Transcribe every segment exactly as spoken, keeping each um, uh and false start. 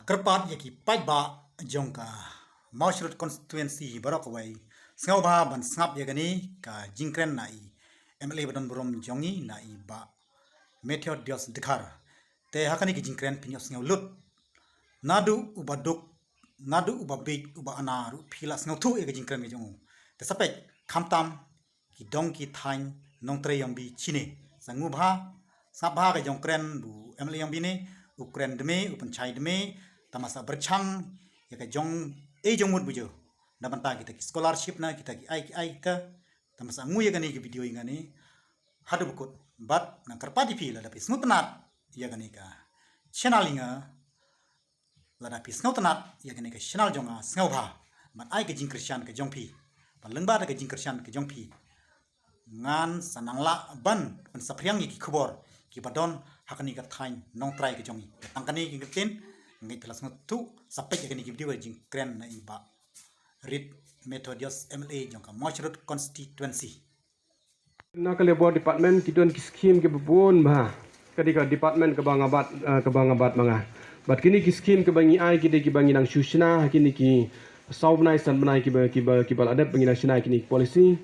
Kyrpad ïa ki paidbah jong ka Mawshynrut constituency baroh kawei, sngewbha ban sngap ïa kane ka jingkren na i M L A ba don burom jong ngi, na i Bah Methodius Dkhar. Te ha kane ka jingkren phin ïohsngew lut, naduh uba duk, naduh uba bieit, uba ana ruh phi la sngewthuh ïa ka jingkren ka jong u. Te sa peit, khamtam ki dong ki thaiñ Nongtrei Yongbi shine, sa sngewbha sngap bha ka jingkren ba u M L A Yongbi ne, u kren dme, u pynshai dme, tangba sa pyrshang ïa ka jong, eh, jong mut bujur na bynta kita ki scholarship, na kita ki ai ki ai kita. Tangba sa ngi ïa kane ka video ïa kane haduh ba kut, bad ngan kyrpad ïa phi, lada phi sngewtynnat ïa kane ka channel ïa nga, lada phi sngewtynnat ïa kane ka channel jong nga, sngewbha ban ai ka jingkyrshan ka jong phi, ban lyngba da ka jingkyrshan ka jong phi, ngan sa nang lah ban pynsaphriang ïa ki khubor kiba don ha kane ka thaiñ Nongtrei ka jong ngi. Tang kane ka ktien, ngeit phi la sngewthuh, sa peit ïa kane ka video ka jingkren na i Bah Reed Methodius, M L A jong ka Mawshynrut constituency. Na ka Labour Department ki don ki skim kiba bun bha. Ka dei ka department kaba nga bat, eh, kaba nga bat ma nga. Bad kine ki skim kiba ngi ai ki dei kiba ngi nang shu shna ha kine ki saw bnai san bnai kiba, kiba, kiba la dep ba ngi nang shna kine ki policy.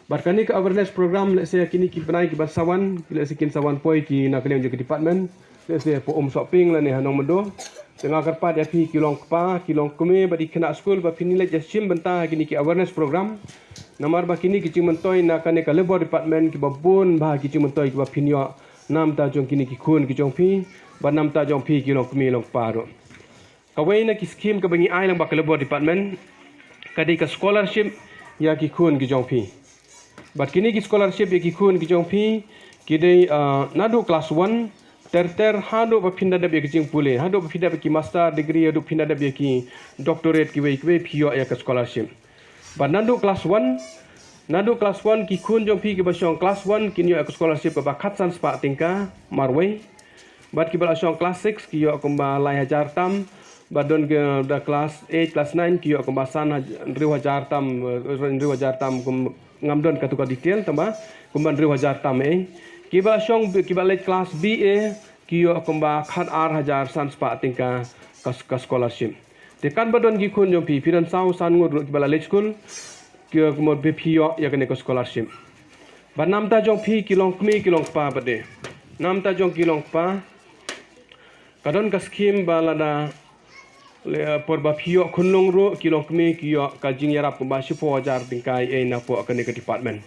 Bad kane ka awareness program, lehse kine ki bnai kiba sa wan, lehse kin sa wan poi ki na ka liang jong ka department. Lehse hapoh Umsohping lane ha Nongmynduh. Te nga kyrpad ïa phi ki long kpa, ki long kmie bad ki khynnah skul ba phin leit ïa shim bynta ha kine ki awareness program. Namar ba kine ki jingmyntoi na kane ka Labour Department kiba bun bha ki jingmyntoi kiba phin ïoh na bynta jong kine ki khun ki jong phi, bad na bynta jong phi ki long kmie long kpa ruh. Kawei na ki skim kaba ngi ai lyngba ka Labour Department ka dei ka scholarship ïa ki khun ki jong phi. Bad kine ki scholarship ïa ki khun ki jong phi ki dei, ah, naduh class one ter ter haduh ba phin da dep ïa ki jingpule, haduh ba phin da dep ïa ki master degree, haduh phin da dep ïa ki doctorate kiwei kiwei phi ïoh ïa ka scholarship. Bad naduh class one, naduh class one ki khun jong phi kiba shong class one kin ïoh ïa ka scholarship kaba khatsan spah tyngka marwei. Bad kiba la shong class six ki ïoh kumba lai hajar tam. Bad don ki da class eight, class nine ki ïoh kumba san haj-, hynriew hajar tam, eh, hynriew hajar tam kum ngam don katu ka detail tangba kumba hynriew hajar tam eh. Kiba la shong, kiba leit class B A ki ïoh kumba khat ar hajar san spah tyngka ka, ka scholarship. Te katba don ki khun jong phi, phi don saw san ngut ruh kiba la leit skul, ki ïoh kumba phi ïoh ïa kane ka scholarship. Bad na bynta jong phi ki long kmie ki long kpa pat de. Na bynta jong ki long kpa ka don ka skim ba lada, le, por ba phi ïoh khunlung ruh ki long kmie ki ïoh ka jingïarap kumba shiphew hajar tyngka ei ei napoh kane ka department.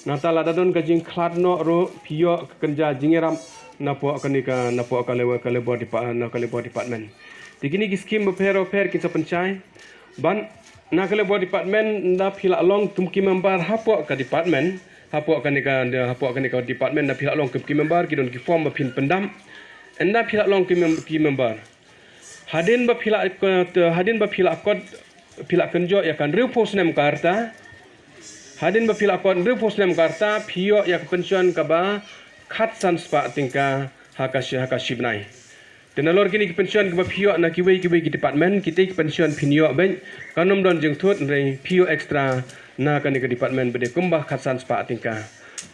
Nangta lada don ka jingkhlad noh ruh phi ïoh ka kynja jingïarap napoh kane ka, napoh ka Labour, ka Labour Depart-, na ka Labour Department. Te kine ki skim bapher bapher kin sa pynshai. Bad na ka Labour Department ynda phi la long kum ki member hapoh ka department, hapoh kane ka, hapoh kane ka department ynda phi la long kum ki member ki don ki form ba phin pyndap. Ynda phi la long ki mem-, ki member, hadien ba phi la, hadien ba phi la kot, phi la kynjoh ïa ka hynriewphew snem ka rta. Hadien ba phi la kot hynriewphew snem ka rta phi ïoh ïa ka pension kaba khatsan spah tyngka ha ka shi, ha ka shi bnai. Te nalor kine ki pension kiba phi ïoh na kiwei kiwei ki department, kitei ki pension phin ïoh beit, kan ym don jingthut, hynrei phi ïoh extra na kane ka department ba dei kumba khatsan spah tyngka.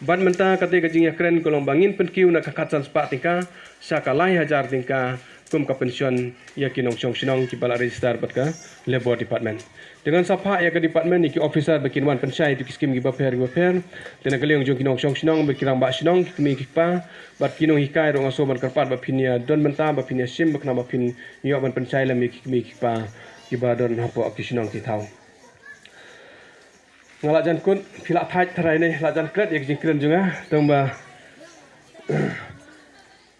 Bad mynta katei ka jingïakren ka long ba ngin pynkiew na ka khatsan spah tyngka sha ka lai hajar tyngka kum ka pension ïa ki nongshong shnong kiba la register bad ka Labour Department. Te ngan sa phah ïa ka department, ïa ki officer ba kin wan pynshai ïa ki skim kiba pher kiba pher. Te na ka liang jong ki nongshong shnong bad ki rangbah shnong, ki kmie ki kpa bad ki nonghikai ruh nga sngew ban kyrpad ba phin ïa don bynta, ba phin ïa shim, ba khnang ba phin ïoh ban pynshai lem ïa ki kmie ki kpa kiba don hapoh ki shnong ki thaw. Nga la jan kut, phi la thait tharai ne, la jan klet ïa ki jingkren jong nga, tangba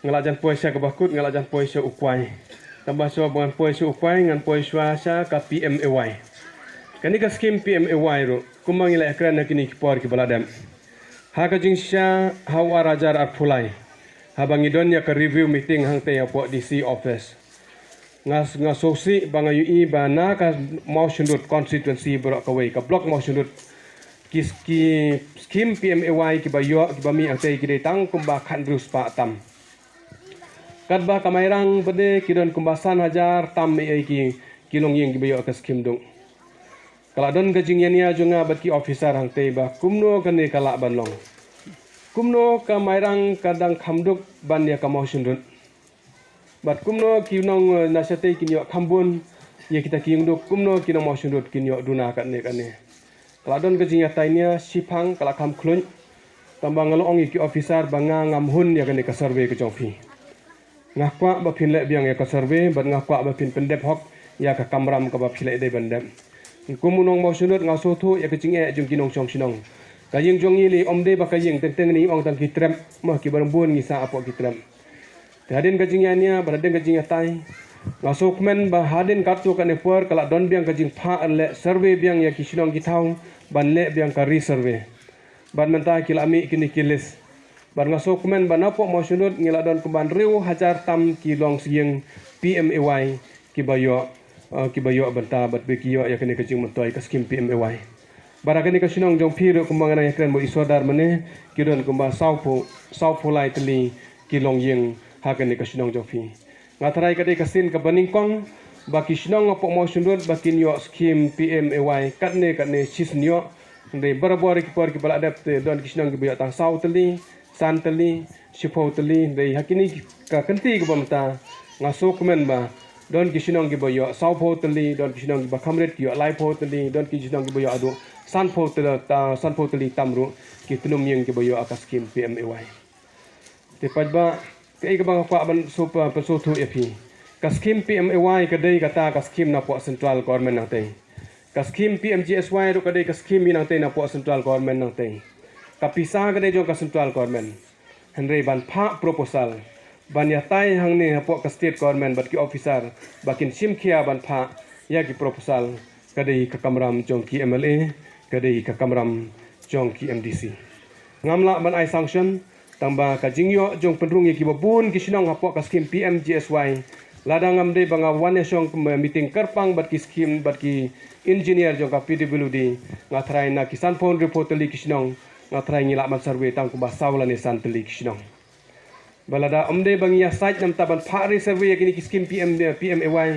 nga la jan poi sha kaba kut, nga la jan poi sha u kwai. Tangba shuwa ba ngan poi sha u kwai, ngan poi shuwa sha ka P M A Y. Kane ka skim P M A Y ruh, kumba ngi la ïakren ha kine ki por kiba la dep, ha ka jingshisha ha u ar hajar arphew lai, haba ngi don ïa ka review meeting hangtei hapoh D C office, nga, nga sngewsih ba nga ïohi ba na ka Mawshynrut constituency baroh kawei, ka block Mawshynrut, ki, ki skim P M A Y kiba ïoh, kiba mih hangtei ki dei tang kumba khathynriew spah tam. Katba ka Mairang pat de ki don kumba san hajar tam ei ei ki, ki longïing kiba ïoh ka skim duk. Ka la don ka jingïania jong nga bad ki officer hangtei ba kumno kane ka lah ban long. Kumno ka Mairang ka dang kham duk ban ïa ka Mawshynrut. Bad kumno ki nong, eh, na shatei kin ïoh kham bun ïa kita ki ïingduk, kumno ki nong Mawshynrut kin ïoh duna katne katne. Ka la don ka jingïatai nia shiphang, ka la kham khluit. Tangba nga la ong ïa ki officer ba nga ngam hun ïa kane ka survey ka jong phi. Nga kwah ba phin leh biang ïa ka survey bad nga kwah ba phin pyndep hok ïa ka kamram kaba phi leh dei ban dep. Kum u nong Mawshynrut nga sngewthuh ïa ka jingeh jong ki nongshong shnong. Ka ïing jong ngi lei ym dei ba ka ïing, teng teng ngi ong tang ki trep, ma ki bun ngi sah hapoh ki trep. Te hadien ka jingïania bad hadien ka jingïatai, nga sngewkmen ba hadien katto katne por ka la don biang ka jingphah leh survey biang ïa ki shnong ki thaw ban leh biang ka resurvey. Bad mynta ki la mih kine ki list. Bad nga sngewkmen ba napoh Mawshynrut ngi la don kumba hynriew hajar tam ki longsïing P M A Y kiba ïoh, eh, kiba ïoh bynta bad ba ki ïoh ïa kane ka jingmyntoi ka skim P M A Y. Bad ha kane ka shnong jong phi ruh kumba nga nang ïakren bad i sordar mynne, ki don kumba sawphew, sawphew lai tylli ki longïing ha kane ka shnong jong phi. Nga tharai ka dei ka sien kaba nyngkong ba ki shnong hapoh Mawshynrut ba kin ïoh skim P M A Y katne katne shisien ïoh. Hynrei barabor ki por kiba la dep te don ki shnong kiba ïoh tang saw tylli, san tylli, shiphew tylli. Hynrei ha kine ki, ka kynti kaba mynta nga sngewkmen ba don ki shnong kiba ïoh sawphew tylli, don ki shnong kiba kham rit ki ïoh laiphew tylli, don ki shnong kiba ïoh haduh sanphew tylli, ta, sanphew tylli tam ruh ki tnum ïing kiba ïoh ha ka skim P M A Y. Te paidbah, kaei kaba nga kwah ban sngewp-, pynsngewthuh ïa phi. Ka skim P M A Y ka dei kata ka skim napoh central government nangtei. Ka skim P M G S Y ruh ka dei ka skim nangtei napoh central government nangtei. Ka pisa ka dei jong ka central government. Hynrei ban phah proposal, ban ïatai hangne hapoh ka state government bad ki officer ba kin shim khia ban phah ïa ki proposal, ka dei ka kamram jong ki M L A, ka dei ka kamram jong ki M D C. Ngam lah ban ai sanction, tangba ka jingïoh jong pynrung ïa kiba bun ki shnong hapoh ka skim P M G S Y. Lada ngam dei ba nga wan ïa shong meeting kyrpang bad ki skim bad ki engineer jong ka P W D, nga tharai na ki sanphew hynriewphew tylli ki shnong, nga tharai ngi lah ban survey tang kumba saw lane san tylli ki shnong. Ba lada ym dei ba ngi ïasaid namar ban phah resurvey ïa kine ki skim P M, P M A Y,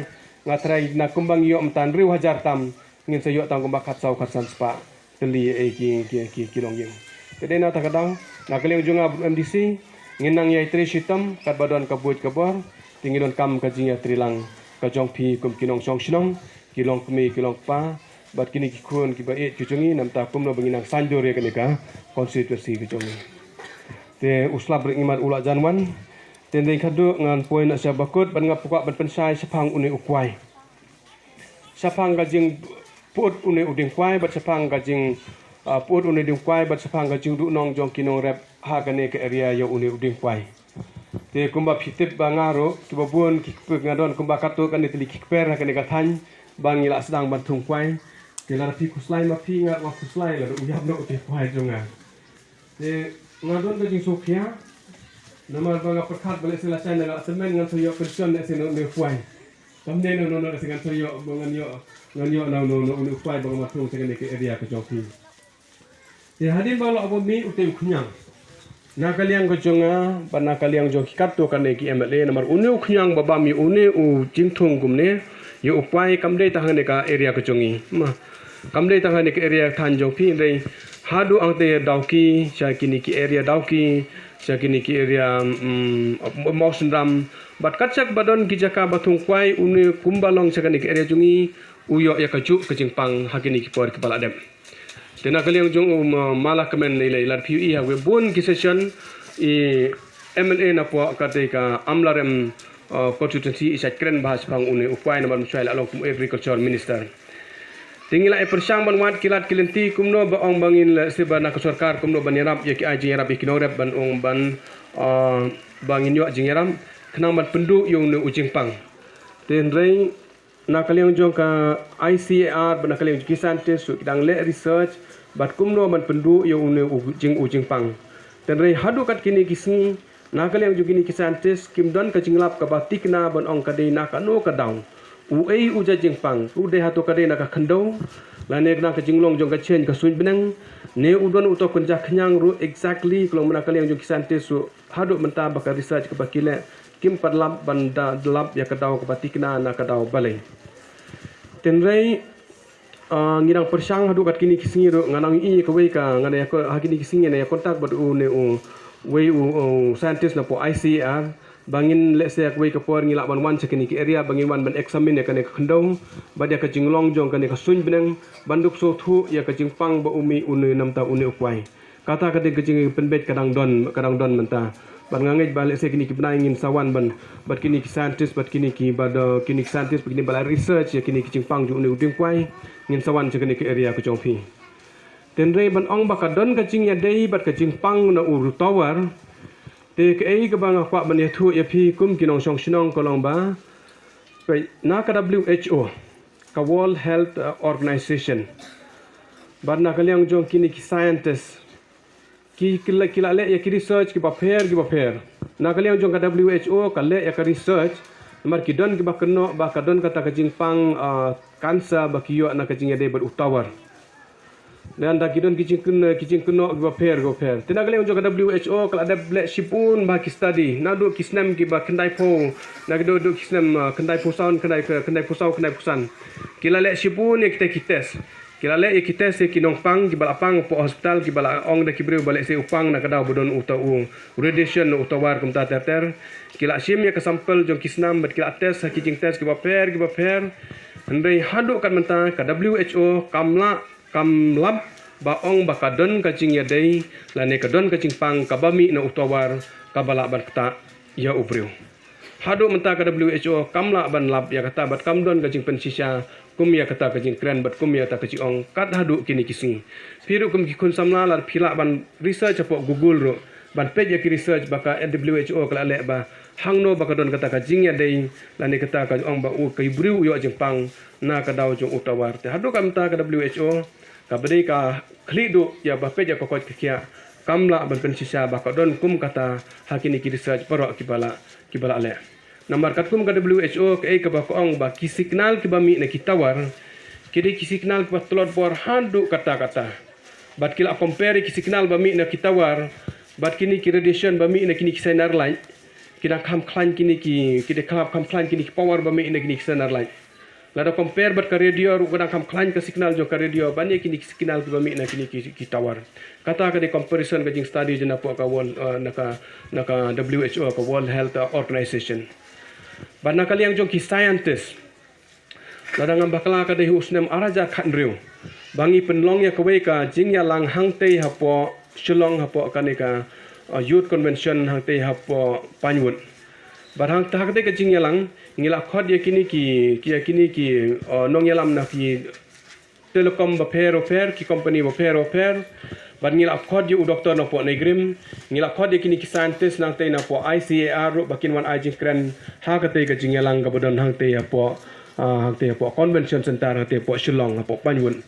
nga tharai na kumba ngi ïoh mynta hynriew hajar tam, ngin sa ïoh tang kumba khatsaw khatsan spah tylli, eh, ki, ki, ki, ki longïing. Te dei na kata ka daw, na ka liang jong nga bad u M D C, ngin nang ïai trei shitom katba don ka buit ka bor, te ngi donkam ka jingïatreilang ka jong phi kum ki nongshong shnong, ki longkmie ki longkpa bad kine ki khun kiba ïeit ki jong ngi, namar kumno ba ngin nang saiñdur ïa kane ka constituency ka jong ngi. Te u slap rit ngi mat u la jan wan. Te dei khadduh ngan poi na sha bakut bad nga pyrkhat ban pynshai shaphang une u kwai. Shaphang ka jingput une u dieng kwai bad shaphang ka jing, ah, put une u dieng kwai bad shaphang ka jingduhnong jong ki nongrep ha kane ka area ïa une u dieng kwai. Te kumba phi tip ba nga ruh kiba bun ki kper, nga don kumba katto katne tylli ki kper ha kane ka thaiñ ba ngi la sdang ban thung kwai. Te lada phi khuslai ma phi, nga ruh nga khuslai lada u ïap noh u dieng kwai jong nga. Te nga don ka jingsngewkhia namar ba nga pyrkhat ba lehse la shai na ka tymmen ngan sa ïoh pension lehse na une u kwai. Kam dei na uno uno lehse ngan sa ïoh, ba ngan ïoh, ngan ïoh na uno uno une u kwai ba nga mat thung sha kane ka area ka jong phi. Te hadien ba la, ba mih utei u khñiang, na ka liang ka jong nga bad na ka liang jong ki katto katne ki M L A, namar une u khñiang ba bam ïa une u jingthung kumne ïa u kwai kam dei tang hangne ka area ka jong ngi. Ma, kam dei tang hangne ka area thaiñ jong phi, hynrei haduh hangtei Dawki, sha kine ki area Dawki, sha kine ki area, mm, Mawsynram, bad katshak ba don ki jaka ba thung kwai, une kumba long sha kane ka area jong ngi u ïoh ïa kajuh ka jingpang ha kine ki por kiba la dep. Te na ka liang jong u, ma, ma la kmen lei lei, lada phi ïohi ha kawei bun ki session, i M L A napoh katei ka Amlarem, uh, constituency i shait kren bha shaphang une u kwai namar mynshwa i la long kum agriculture minister. Te ngi la ïa pyrshang ban wad ki lad ki lynti kumno ba ong ba ngin lehse ba na ka sorkar kumno ban ïarap ïa ki, ai jingïarap ïa ki nongrep ban ong ban, uh, ba ngin ïoh jingïarap khnang ban pynduh ïa une u jingpang. Te hynrei na ka liang jong ka I C A R bad na ka liang jong ki scientist ruh ki dang leh research bad kumno ban pynduh ïa une u jing, u jingpang. Te hynrei haduh kat kine ki sngi na ka liang jong kine ki scientist kim don ka jinglap kaba thikna ban ong ka dei na kano ka daw, uei u jait jingpang, u dei hato ka dei na ka khyndew lane na ka jinglong jong ka change ka suiñ bneng, ne u don uto u kynja khñiang ruh exactly ka long. Na ka liang jong ki scientist ruh haduh mynta ba ka research kaba ki leh kim pat lap ban da, lap ïa ka daw kaba thikna na ka daw balei. Te hynrei, ah, ngi dang pyrshang haduh kat kine ki sngi ruh, nga nang ïohi kawei ka, nga nang ïa ko, ha kine ki sngi nga nang ïa contact bad une u, wei u, u scientist napoh I C A R, Ba ngin lehse ha kawei ka por ngi lah ban wan sha kane ka area ba ngin wan ban examine ïa kane ka khyndew bad ïa ka jinglong jong kane ka suiñ bneng ban duk sngewthuh ïa ka jingpang ba u mih une namar une u kwai. Kata ka dei ka jingpynbeit ka dang don, ka dang don mynta. Bad nga ngeit ba lehse kine ki bnai ngin sa wan ban, bad kine ki scientist, bad kine ki, bad, uh, kine ki scientist, bad kine ba la research ïa kine ki jingpang jong une u dieng kwai, ngin sa wan sha kane ka area ka jong phi. Hynrei ban ong ba ka don ka jingïadei bad ka jingpang na u tower. Te kaei kaba nga kwah ban ïathuh ïa phi kum ki nongshong shnong ka long ba, peit, na ka W H O, ka World Health, uh, Organization, bad na ka liang jong kine ki scientist, ki, ki la, ki la leh ïa ki research kiba pher kiba pher. Na ka liang jong ka W H O ka leh ïa ka research namar ki don kiba kynnoh ba ka don kata ka jingpang, uh, cancer ba ki ïoh na ka jingïadei bad u tower. Lada ki don ki jingkynnoh, ki jingkynnoh kiba pher kiba pher. Te na ka liang jong ka W H O ka la dep leh shibun bha ki study. Naduh ki snem kiba khyndai phew, naduh, duh ki snem, uh, khyndai phew saw, khyndai, khyndai phew saw, khyndai phew san. Ki la leh shibun ïa kita ki test. Ki la leh ïa ki test ïa ki nongpang kiba la pang hapoh hospital, kiba la ong da ki briew ba lehse u pang na ka daw ba don uta u radiation, u tower kumta ter ter. Ki la shim ïa ka sample jong ki snam bad ki la test ha ki jingtest kiba pher kiba pher. Hynrei haduh kat mynta ka W H O kam lah, kam lap ba ong ba ka don ka jingïadei lane ka don ka jingpang kaba mih na u tower kaba lah ban ktah ïa u briew. Haduh mynta ka W H O kam lah ban lap ïa kata bad kam don ka jingpynshisha kum ïa kata ka jingkren bad kum ïa kata ka jingong kat haduh kine ki sngi. Phi ruh kum ki khun samla lada phi lah ban research hapoh Google ruh ban peit ïa ki research ba ka W H O ka la leh ba hangno ba ka don kata ka jingïadei lane kata ka jingong ba u, ka u briew u ïoh jingpang na ka daw jong u tower. Te haduh kat mynta ka W H O kaba dei ka khlieh duh ïa ba peit ïa ka koit ka khiah kam lah ban pynshisha ba ka don kum kata ha kine ki research baroh kiba la, kiba la leh. Namar katkum ka W H O kaei kaba ka ong ba ki signal kiba mih na ki tower ki dei ki signal kiba tlot bor haduh katta katta. Bad ki la compare ki signal ba mih na ki tower bad kine ki radiation ba mih na kine ki sonar light. Ki dang kham khlaiñ kine ki, ki dang kham, kham khlaiñ kine ki power ba mih na kine ki sonar light. Lada compare bad ka radio ruh ka dang kham khlaiñ ka signal jong ka radio ban ïa kine ki signal kiba mih na kine ki, ki tower. Kata ka dei comparison ka jingstudy jong na poh ka world, uh, na ka, na ka W H O, ka World Health, uh, Organization. Bad na ka liang jong ki scientist, lada ngam bakla ka dei ha u snem ar hajar khathynriew ba ngi pynlong ïa kawei ka jingïalang hangtei hapoh Shillong hapoh kane ka, uh, Youth Convention hangtei hapoh Pinewood. Bad hangta hangtei ka jingïalang ngi la khot ïa kine ki, ki, ïa kine ki, uh, nongïalam na ki telecom bapher bapher, ki company bapher bapher. Bad ngi la khot ïa u doktor na poh NEIGRIHMS, ngi la khot ïa kine ki scientist nangtei na poh I C A R ruh ba kin wan ai jingkren ha katei ka jingïalang kaba don hangtei hapoh, ah, hangtei hapoh Convention Center, hangtei hapoh Shillong, hapoh Pinewood.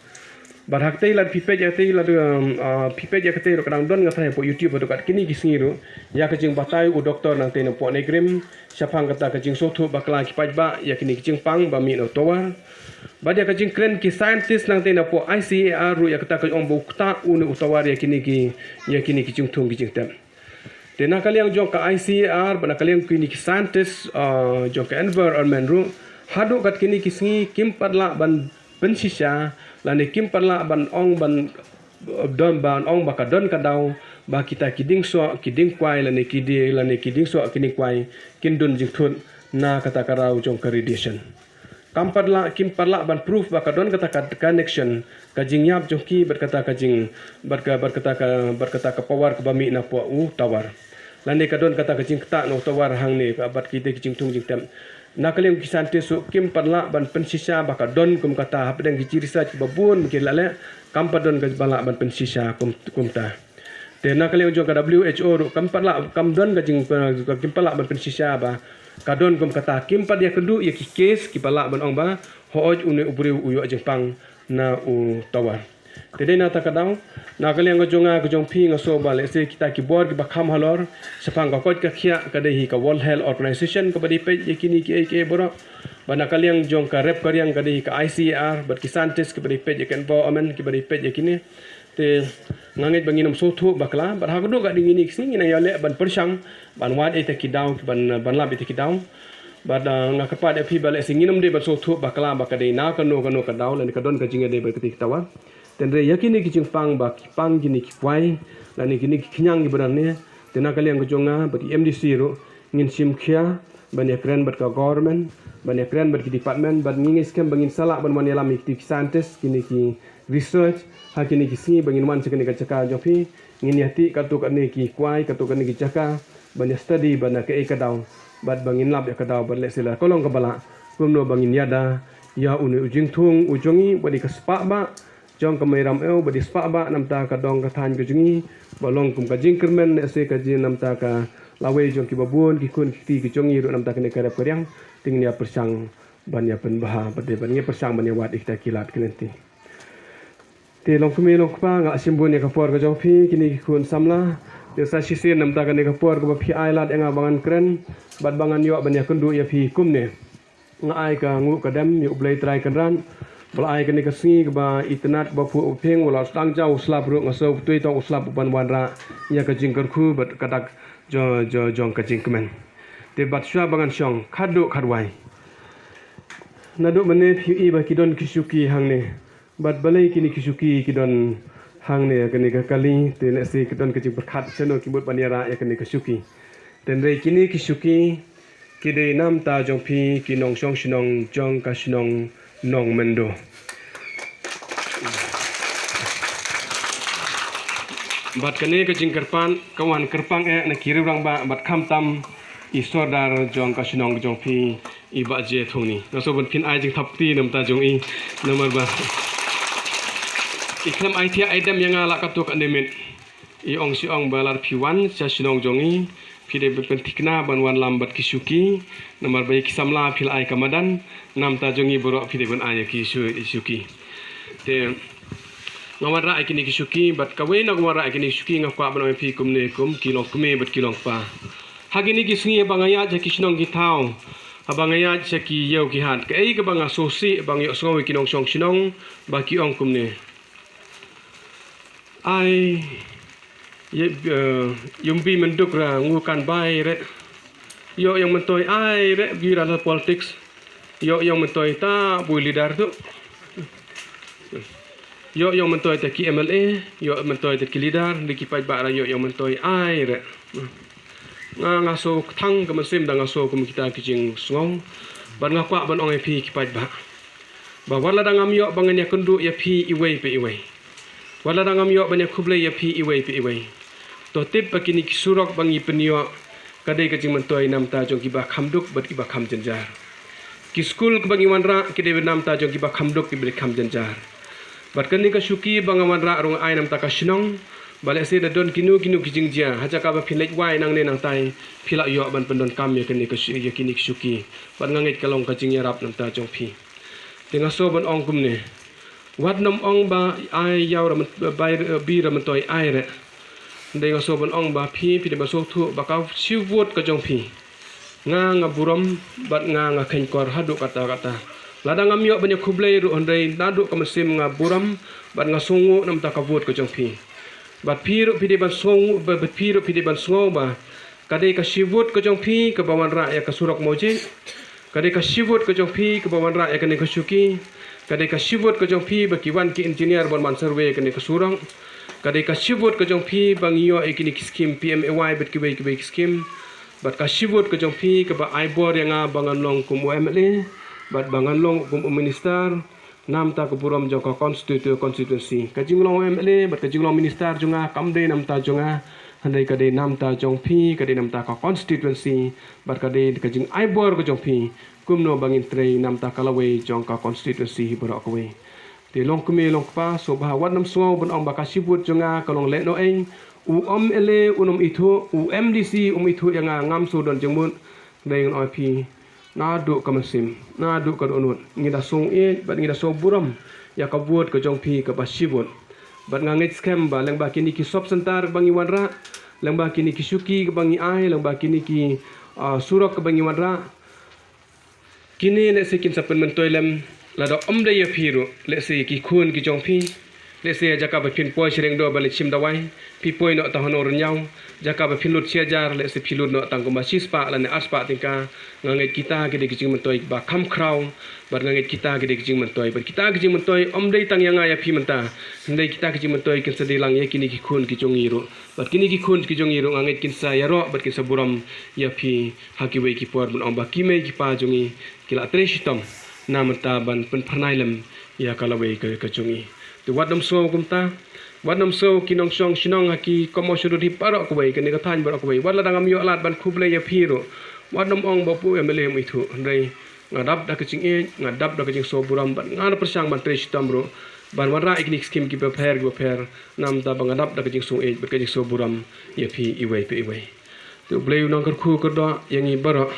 Bad hangtei lada phi peit ïa katei lada, um, ah, phi peit ïa katei ruh ka dang don nga tharai hapoh YouTube haduh kat kine ki sngi ruh ïa ka jingbatai u doktor nangtei na poh NEIGRIHMS shaphang kata ka jingsngewthuh bakla ki paidbah ïa kine ki jingpang ba mih na u tower. Bad ïa ka jingkren ki scientist nangtei na poh I C A R ruh ïa kata ka ong ba u ktah une u tower ïa kine ki, ïa kine ki jingthung ki jingtep. Te na ka liang jong ka I C A R bad na ka liang kine ki scientist, ah, jong ka environment ruh haduh kat kine ki sngi kim pat lah ban pynshisha lane kim pat lah ban ong ban don, ban ong ba ka don ka daw ba kita ki dieng soh ki dieng kwai lane ki die, lane ki dieng soh ki dieng kwai kin don jingthut na kata ka raw jong ka radiation. Kam pat lah, kim pat lah ban proof ba ka don kata ka connection, ka jingïap jong ki bad kata ka jing, bad ka, bad kata ka, bad kata ka power kaba mih na poh u tower. Lane ka don kata ka jingktah na u tower hangne, ka bad kita ki jingthung jingtep. Na ka liang ki scientist ruh kim pat lah ban pynshisha ba ka don kum kata, hapdeng ki jing research kiba bun ki la leh, kam pat don kaba lah ban pynshisha kum, kumta. Te na ka liang jong ka W H O ruh kam pat lah, kam don ka jing, kim pat lah ban pynshisha ba ka don kum kata, kim pat ïakynduh ïa ki case kiba lah ban ong ba hooid une u briew u ïoh jingpang na u tower. Te dei na kata ka daw, na ka liang ka jong nga ka jong phi nga sngew ba lehse kita ki bor kiba kham halor shaphang ka koit ka khiah ka dei hi ka World Health Organization kaba dei peit ïa kine kiei kiei baroh. Bad na ka liang jong ka rep ka riang ka dei hi ka I C A R bad ki scientist kiba dei peit ïa ka environment kiba dei peit ïa kine. Te nga ngeit ba ngin ym sngewthuh bakla bad ha kaba dei kine ki sngi ngin nang ïaleh ban pyrshang ban wad ïa kita ki daw, ban, ban lap ïa kita ki daw. Bad, ah, nga kyrpad ïa phi ba lehse ngin ym dei ban sngewthuh bakla ba ka dei na kano kano ka daw lane ka don ka jingïadei bad kita ki tower. Hynrei ïa kine ki jingpang ba ki pang kine ki kwai lane kine ki khñiang kiba don hangne, te na ka liang ka jong nga bad ki M D C ruh ngin shim khia ban ïakren bad ka government, ban ïakren bad ki department, bad ngi ngeit skhem ba ngin sa lah ban wan ïalam ïa kito ki scientist, kine ki research, ha kine ki sngi ba ngin wan sha kane ka jaka jong phi, ngin ïatih katto katne ki kwai, katto katne ki jaka, ban ïa study, ban ïa kaei ka daw, bad ba ngin lap ïa ka daw, bad lehse la ka long kaba lah, kumno ba ngin ïada ïa une u jingthung u jong ngi, bad i ka spah ba jong ka Mei Ramew, bad i spah ba namta ka dong ka thaiñ ka jong ngi, ba long kum ka jingkyrmen, lehse ka jing namta ka lawei jong kiba bun ki khun ki kti ki jong ngi ruh namta kane ka rep ka riang, te ngin ïa pyrshang ban ïa pynbha, bad ban ïa pyrshang ban ïa wad ïa kita ki lad ki lynti. Te long kmie long kpa, nga la shim bun ïa ka por ka jong phi kine ki khun samla. Te sa shisien namta kane ka por kaba phi ai lad ïa nga ba ngan kren bad ba ngan ïoh ban ïa kynduh ïa phi kumne. Nga ai ka nguh ka dem ïa U Blei Trai Kynrad ba la ai kane ka sngi kaba itynnad, kaba phuh ba phieng, ba la sdang jaw u slap ruh, nga sngew ba tu tang u slap u ban wanrah ïa ka jingkyrkhu bad ka dak jong, jong, jong ka jingkmen. Te bad shuwa ba ngan shong, khatduh khatwai. Naduh mynne phi ïohi ba ki don ki shuki hangne. Bad balei kine ki shuki ki don hangne kane ka kali, te lehse ki don ka jingpyrkhat shano ki mut ban ïarah ïa kane ka shuki. Te hynrei kine ki shuki ki dei namta jong phi ki nongshong shnong jong ka shnong Nongmyndo. Bad kane ka jingkyrpad ka wan kyrpang eh na ki riewrangbah bad khamtam i sordar jong ka shnong jong phi. I Bah J Thongni. Nga sngew ban phin ai jingthap kti namta jong i. Namar ba i khlem ai thiah ai dem ïa nga la katto katne miet. I ong shi ong ba lada phi wan sha shnong jong i, phi dei ban pynthikna ban wan lam bad ki shuki. Namar ba ïa ki samla phi la ai ka madan, namta jong i baroh phi dei ban ai ïa ki shu-, shuki. Te nga wanrah ïa kine ki shuki, bad kawei na ka wanrah ïa kine ki shuki nga kwah ban ong ïa phi kumne kum ki long kmie bad ki long kpa. Ha kine ki sngi haba nga ïaid sha ki shnong ki thaw, haba nga ïaid sha ki ïew ki hat, kaei kaba nga sngewsih ba nga ïohsngew ïa ki nongshong shnong ba ki ong kumne. Ai, ïa, eh, ïa u Mbi Mynduk ra ngu kan bai re. Ïoh ïa u Myntoi ai re, bi ra la politics. Ïoh ïa u Myntoi ta bui leader tu. Ïoh ïa u Myntoi ta ki M L A, ïoh Myntoi ta ki leader, di ki paidbah ra ïoh ïa u Myntoi ai re. Nga, nga sngew kthang ka mynsiem da nga sngew kum kita ki jingsngew. Bad nga kwah ban ong ïa phi ki paidbah ba wat lada ngam ïoh ba ngan ïakynduh ïa phi iwei pa iwei, wat lada ngam ïoh ban ïakhublei ïa phi iwei pa iwei, to tip ba kine ki surok ba ngi pynïoh ka dei ka jingmyntoi namta jong kiba kham duk bad kiba kham jynjar. Ki skul kiba ngi wanrah ki dei namta jong kiba kham duk kiba kham jynjar. Bad kane ka shuki ba nga wanrah ruh nga ai namta ka shnong, ba lehse da don kino kino ki jingjia ha jaka ba phi leit wai nangne nangtai, phi lah ïoh ban pyndonkam ïa kane ka shu-, ïa kine ki shuki. Bad nga ngeit ka long ka jingïarap namta jong phi. Te nga sngew ban ong kumne. Wat nym ong ba ai ïa u ra myn-, bai, bi ra myntoi ai re. Hynrei nga sngew ban ong ba phi, phi dei ban sngewthuh ba ka shi vote ka jong phi, nga, nga burom bad nga, nga kheiñkor haduh katta katta. Lada ngam ïoh ban ïakhublei ruh hynrei naduh ka mynsiem nga burom bad nga sngewnguh namta ka vote ka jong phi. Bad phi ruh phi dei ban sngew, bad, bad phi ruh phi dei ban sngew ba ka dei ka shi vote ka jong phi kaba wanrah ïa ka surok Mawjeh. Ka dei ka shi vote ka jong phi kaba wanrah ïa kane ka shuki. Ka dei ka shi vote ka jong phi ba ki wan ki engineer ban ban survey ïa kane ka surok. Ka dei ka shi vote ka jong phi ba ngi ïoh ïa kine ki skim P M A Y bad kiwei kiwei ki skim. Bad ka shi vote ka jong phi kaba ai bor ïa nga ba ngan long kum u M L A bad ba ngan long kum u minister namta ka burom jong ka constitu-, constituency. Ka jinglong M L A bad ka jinglong minister jong nga kam dei namta jong nga, hynrei ka dei namta jong phi, ka dei namta ka constituency bad ka dei ka jingai bor ka jong phi. Kumno ba ngin trei namta ka lawei jong ka constituency hi baroh kawei. Te long kmie long kpa, sngewbha wat nym sngew ban ong ba ka shi vote jong nga ka long lehnohei. U M L A un ym ithuh, u M D C um ithuh ïa nga, ngam sngew don jingmut. Dei ngan ong ïa phi, naduh ka mynsiem, naduh ka dohnud, ngi da sngew ïeit bad ngi da sngew burom ïa ka vote ka jong phi kaba shi vote. Bad nga ngeit skhem ba lyngba kine ki sub centre ba ngi wanrah, lyngba kine ki shuki ba ngi ai, lyngba kine ki, ah, surok ba ngi wanrah, kine lehse kin sa pynmyntoi lem, lada ym dei ïa phi ruh, lehse ïa ki khun ki jong phi, Lehse jaka ba phin poi sha Riangdo ban leit shim dawai, phi poi noh tang hano Rynniaw, jaka ba phin lut shi hajar, lehse phi lut noh tang kumba shispah lane arspah tyngka. Nga ngeit kita ki dei ki jingmyntoi ba kham khraw, bad nga ngeit kita ki dei ki jingmyntoi, bad kita ki jingmyntoi ym dei tang ïa nga ïa phi mynta, hynrei kita ki jingmyntoi kin sa dei lang ïa kine ki khun ki jong ngi ruh, bad kine ki khun ki jong ngi ruh nga ngeit kin sa ïaroh bad kin sa burom ïa phi ha kiwei ki por ban ong ba ki mei ki pa jong ngi ki la trei shitom na mynta ban pynphyrnai lem ïa ka lawei ka, ka jong ngi. Te wat nym sngew kumta, wat nym sngew ki nongshong shnong ha ki Mawshynrut hi baroh kawei, kane ka thaiñ baroh kawei, wat lada ngam ïoh lad ban khublei ïa phi ruh, wat nym ong ba pu M L A ym ithuh, hynrei nga dap da ka jingïeit, nga dap da ka jingsngew burom, bad nga da pyrshang ban trei shitom ruh ban wanrah ïa kine ki skim kiba pher kiba pher, na mynta ba nga dap da ka jingsngew ïeit bad ka jingsngew burom ïa phi iwei pa iwei. Te U Blei u nang kyrkhu kyrdoh ïa ngi baroh,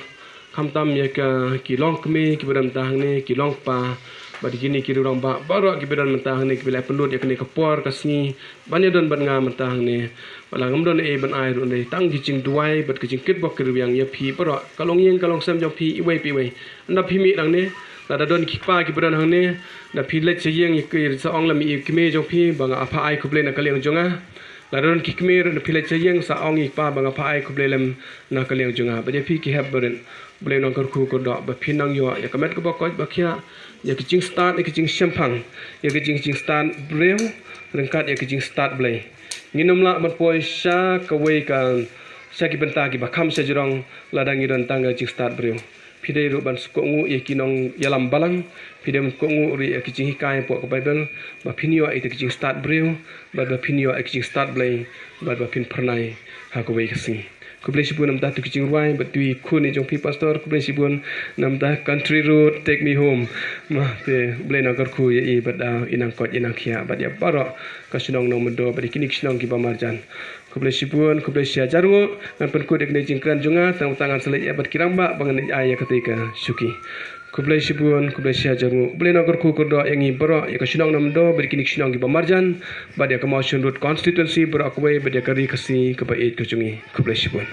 khamtam ïa ka, ki longkmie kiba don mynta hangne, ki longkpa, bad kine ki rangbah baroh kiba don mynta hangne, kiba la pynlut ïa kane ka por ka sngi ban ïadon bad nga mynta hangne. Bad la ngam don ei ban ai ruh, hynrei tang ki jingduwai bad ki jingkitbok kitrwiang ïa phi baroh, ka longïing ka longsem jong phi iwei pa iwei. Ynda phi mih nangne, lada don ki kpa kiba don hangne, da phi leit sha ïing, ïa ki sa ong lem ïa i kmie jong phi ba nga phah ai khublei na ka liang jong nga. Lada don ki kmie ruh, da phi leit sha ïing sa ong ïa i kpa ba nga phah ai khublei lem na ka liang jong nga. Bad ïa phi ki hep barit, U Blei u nang kyrkhu kyrdoh ba phin nang ïoh ïa ka met kaba koit ba khiah, ïa ka jingstad, ïa ka jingshemphang, ïa ka jing, jingstad briew ryngkat ïa ka jingstad Blei. Ngin ym lah ban poi sha kawei ka, sha ki bynta kiba kham shajrong lada ngi don tang ka jingstad briew. Phi dei ruh ban kohnguh ïa ki nongïalam balang, phi dei ban kohnguh ruh ïa ki jinghikai hapoh ka Baibl, ba phin ïoh ïa ka jingstad briew, bad ba phin ïoh ïa ka jingstad Blei, bad ba phin phyrnai ha kawei ka sngi. Khublei shibun namar tu ki jingrwai bad tu i khun i jong phi pastor, khublei shibun namar Country Road Take Me Home. Ma te U Blei u nang kyrkhu ïa i bad, ah, i nang koit i nang khiah bad ïa baroh ka shnong Nongmyndo bad ïa kine ki shnong kiba marjan. Khublei shibun, khublei shi hajar nguh. Ngan pynkut ïa kane ka jingkren jong nga, tang, tang ngan sa leit ïa bad ki rangbah ba ngan leit ai ïa katei ka shuki. Khublei shibun, khublei shi hajar nguh. U Blei u nang kyrkhu kyrdoh ïa ngi baroh, ïa ka shnong Nongmyndo bad ïa kine ki shnong kiba marjan, bad ïa ka Mawshynrut constituency baroh kawei, bad ïa ka ri Khasi kaba ïeit ka jong ngi. Khublei shibun.